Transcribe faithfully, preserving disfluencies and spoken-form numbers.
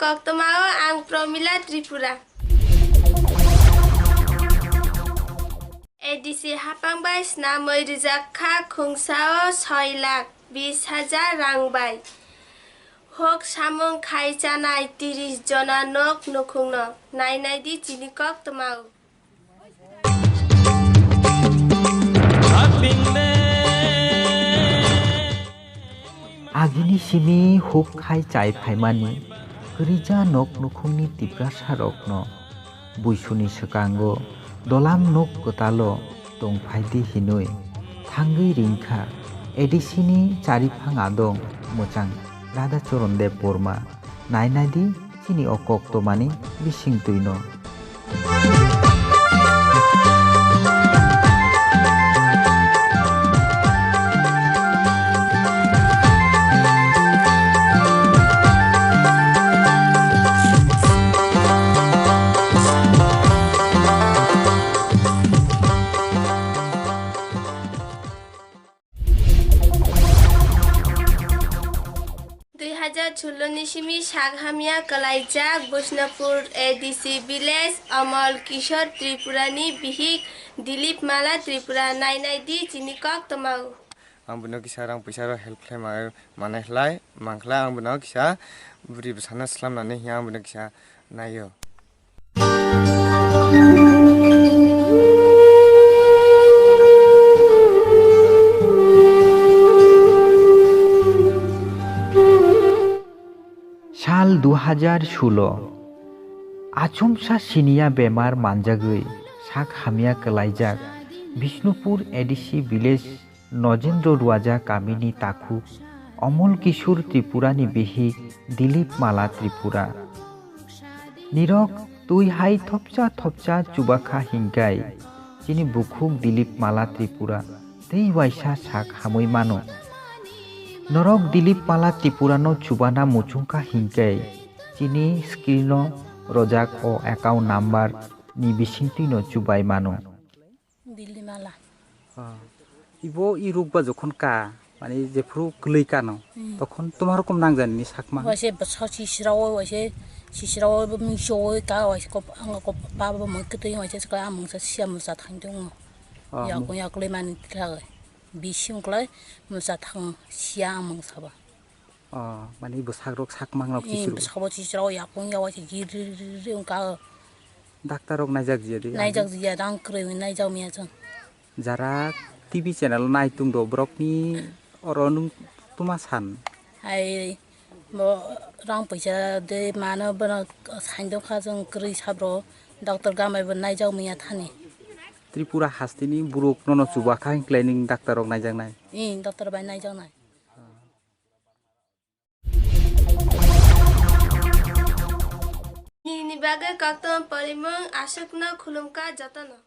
Koktwmao ang Promila Tripura. A D C hapang bai snamwi rijak kha khungsao soi lakh bis hajar rang bai. Hok samung khai chanai tiris jona nok nukhungno. Nai nai di chini koktwmao. Agini simi huk khai chai phaimani kwrwija nok nukhungni Tiprasa rokno buisuni swkango dolam nok kwtalo tong phai di hinwi thangwi ringkha A D C ni chariphang adong mwchang Radha Charan Debbarma. Nai nai di chini o koktwmani bisingtwino. Dui hajar solo ni simi sak hamya kwlaijak Bishnupur A D C village Amol Kishore Tripura ni bihik Dilip Mala Tripura. Nai nai di chini koktwmao. Ang bono kisa rang puisa rok help khlai ma-, manai khlai, mang khlai ang bono kisa bwrwi bwsano slamnani hiya ang bono kisa naio. Sal dui hajar solo, achomsa siniya bemar manjagwi sak hamya kwlaijak Bishnupur A D C village Nojendro Ruaja kamini takhuk Amol Kishore Tripura ni bihik Dilip Mala Tripura. Nirok twi hai thopcha thopcha chubakha hinkai chini bukhuk Dilip Mala Tripura tei waisa sak hamwi mano. Norok Dilip Mala Tripura no chubana muchungkha hinkai chini screen o rojak o account number ni bisingtwi no chubai mano. Dilip Mala. Ah. Ibo i ruk ba jokhon ka, mane jephru kwlwi kano, hmm, tokhon toma rokom nangjani ni sakma. Waise bwsa sisra o, waise sisra o, mungso o ka, waise kop, ang kop, pa bo mung kwtwi, waise sikla amung sa sia musa thang tongo. Ah, yakung yaklai mani tla, bising klai musa thang sia amung saba. Oh, mani bwsak rok sak mang rok. Eh, chisir. Bwsabo chisir o yakung ya waise gir ri ri ri ri wngka o. Doctor rok naijak jiya di? Naijak jiya, rang kwrwi naijak miya chwng. Jara T V channel nai tung do borok ni oro nung tuma san? Hai bo rang puisa de mano bono sain do kha chwng kwrwi sabro doctor gamai bo naijak miya thani. Tripura hasteni borok nono chuba kha hinklai ning doctor rok naijak nai? Eh, doctor bai naijak nai. Nini bagwi koktwma porimung aswkno khulumkha jotono.